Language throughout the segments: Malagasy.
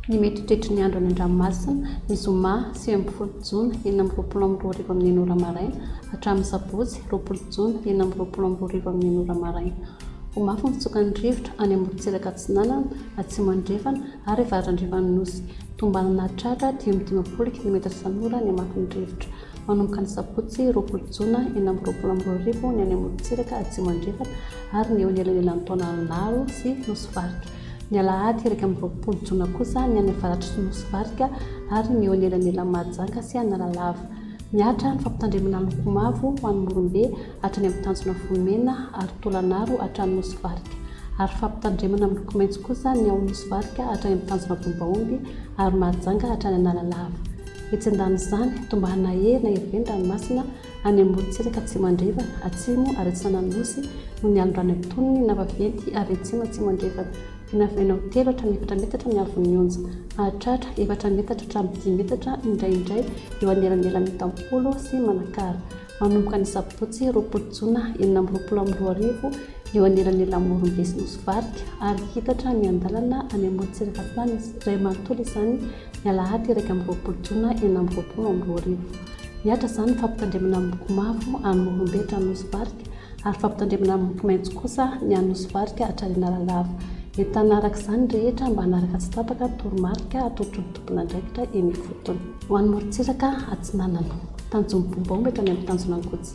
Ny mety ho toetry ny andro any an-dranomasina, ny zoma 19 jona 2026 amin'ny enina ora maraina hatramin'ny sabotsy 20 jona 2026 amin'ny enina ora maraina. Ho mafy ny fitsokan'ny rivotra any amorontsiraka atsinanana, atsimo andrefana ary avaratra andrefan'ny Nosy. Tombanana hahatratra 55 kilometatra isan'ora ny hamafin'ny rivotra. Manomboka ny sabotsy 20 jona 2026 ny any amorontsiraka atsimo andrefana ary ny eo anelanelan'ny Taolagnaro sy Nosy Varika. Ny alahady 21 jona kosa ny any avaratr'i Nosy Varika ary ny eo anelanelan'i Mahajanga sy Analalava. Mihatra ny fampitandremana loko mavo ho an'i Morombe hatrany amin'ny tanjona Vohimena ary Taolagnaro hatrany Nosy Varika. Ary fampitandremana miloko maitso kosa ny ao Nosy Varika hatrany amin'ny tanjona Bombaomby ary Mahajanga hatrany Analalava. Etsy andanin'izany, tombahana hery na hery be ny ranomasina any amorontsiraka atsimo andrefana, atsimo ary atsinanan'ny Nosy noho ny alon-drano antonony na vaventy avy atsimo atsimo andrefana. Vinavinaina ho telo hatramin'ny efatra metatra ny haavon'ny onja. Mahatratra efatra metatra hatramin'ny dimy metatra indraindray eo anelanelan'ny Itampolo sy Manakara. Manomboka ny sabotsy 20 jona 2026 eo anelanelan'i Morombe sy Nosy Varika ary hiitatra miandalana any amorontsiraka atsinanana iray manontolo izany ny alahady 21 jona 2026. Mihatra izany ny fampitandremana miloko mavo any Morombe hatrany Nosy Varika ary fampitandremana miloko maitso kosa ny any Nosy Varika hatrany Analalava. Entanina araka izany ny rehetra mba hanaraka tsy tapaka ny toromarika atolotry ny tompon'andraikitra eny ifotony. Ho an'ny morontsiraka atsinanana, tanjon'ny Bombaomby hatrany amin'ny tanjona Ankotsy.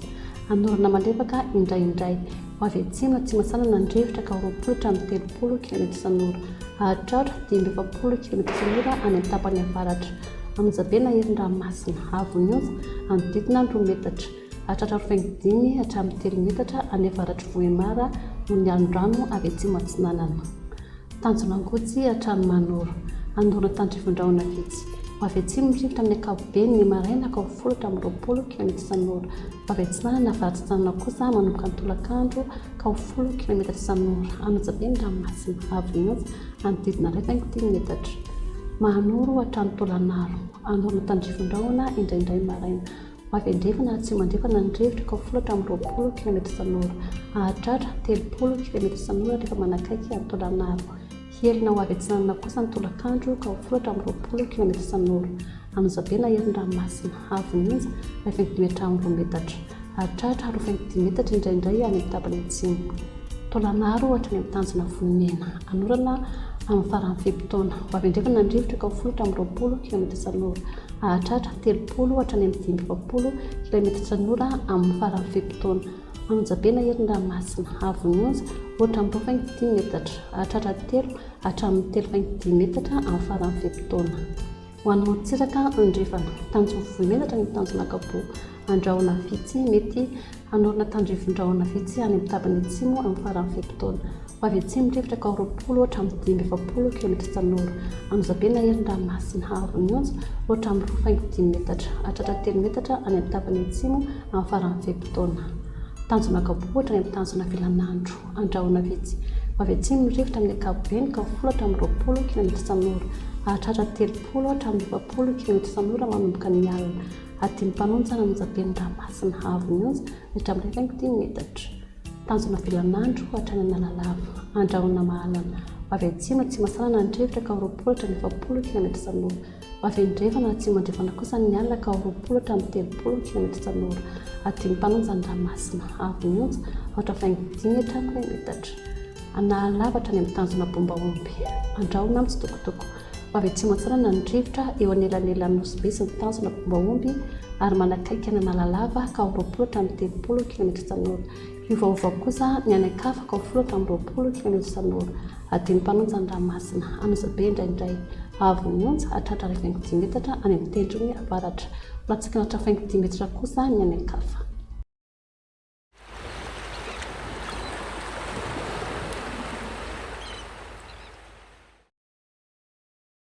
Hanorana malefaka indraindray. Ho avy atsimo na atsimo-atsinanana ny rivotra ka ho 20 hatramin'ny 30 kilometatra isan'ora. Hahatratra 45 kilometatra isan'ora any amin'ny tapany avaratra. Anonjabe na herin-dranomasina, haavon'ny onja, hanodidina ny roa metatra. Hahatratra 2.5 hatramin'ny telo metatra any avaratr'i Vohemar noho ny alon-drano avy atsimo atsinanana. Tanjona Angotsy hatrany Manoro. Anorina tandrifin-drahona vitsy. Ho avy atsimo ny rivotra amin'ny ankapobeny ny maraina ka ho folo hatramin'ny 20 kilometatra isan'ora. Ho avy atsinanana avaratr'atsinanana kosa manomboka ny tolakandro ka ho folo kilometatra isan'ora. An'Antsirabe ny ranomasina. Avy ny onja, manodidina 1,5 metatra. Mahanoro hatrany Taolagnaro. Anorina tandrifin-drahona indraindray maraina. Ho avy andrefana ary atsimo andrefana ny rivotra ka ho folo hatramin'ny 20 kilometatra isan'ora. Hahatratra 30 kilometatra isan'ora rehefa manakaiky an'i Taolagnaro. Hihelina ho avy atsinanana kosa ny tolakandro ka ho folo hatramin'ny 20 kilometatra isan'ora. An'Ozabe na herin-dranomasina, haavon'ny onja, 1,5 hatramin'ny roa metatra. Hahatratra 2,5 metatra indraindray any amin'ny tapany atsimo. Taolagnaro hatrany amin'ny tanjona Vohimena. Anorana amin'ny faran'ny fe-potoana. Ho avy andrefana ny rivotra ka ho folo hatramin'ny 20 kilometatra isan'ora. Hahatratra 30 hatrany amin'ny 45 kilometatra isan'ora amin'ny faran'ny fe-potoana. Anonjabe na herin-dranomasina, haavon'ny onja, roa hatramin'ny 2,5 metatra. Hahatratra telo hatramin'ny 3,5 metatra amin'ny faran'ny fe-potoana. Ho an'ny morontsiraka andrefana, tanjon'ny Vohimena hatrany amin'ny tanjona Ankaboa. Andrahona vitsy, mety hanorina tandrifin-drahona vitsy any amin'ny tapany atsimo amin'ny faran'ny fe-potoana. Ho avy atsimo ny rivotra ka ho 20 hatramin'ny 45 kilometatra isan'ora. Anjozabe na herin-dranomasina, haavon'ny onja, roa hatramin'ny 2,5 metatra. Hahatratra telo metatra any amin'ny tapany atsimo amin'ny faran'ny fe-potoana. Tanjona Ankaboa hatrany amin'ny tanjona Vilanandro. Andrahona vitsy. Ho avy atsimo ny rivotra amin'ny ankapobeny ka ho folo hatramin'ny 20 kilometatra isan'ora. Hahatratra 30 hatramin'ny 40 kilometatra isan'ora manomboka ny alina. Adin'ny mpanonja nanonjaben'ny ranomasina. Haavon'ny onja, hatramin'ny 1,5 metatra. Tanjona vilanandro hatrany Analalava. Andrahona mahalana. Ho avy atsimo atsimo-atsinanana ny rivotra ka ho 20 hatramin'ny 40 kilometatra isan'ora. Ho avy andrefana atsimo andrefana kosa ny alina ka ho 20 hatramin'ny 30 kilometatra isan'ora. Adin'ny mpanonja ny ranomasina. Haavon'ny onja, aotra faingo dimy hatramin'ny iray metatra. Analalava hatrany amin'ny tanjona Bombaomby. Andrahona mitsitokotoko. Ho avy atsimo atsinanana ny rivotra eo anelanelan'ny Nosy Be sy ny tanjona Bombaomby ary manakaiky an'Analalava ka ho 20 hatramin'ny 30 kilometatra isan'ora. Hiovaova kosa ny any an-kafa ka ho folo hatramin'ny 20 kilometatra isan'ora. Adin'ny mpanonja ny ranomasina. Anosibe indraindray. Haavon'ny onja, hahatratra 1,5 metatra any amin'ny tendrony avaratra. Ho latsaka anaty 1,5 metatra kosa ny any an-kafa.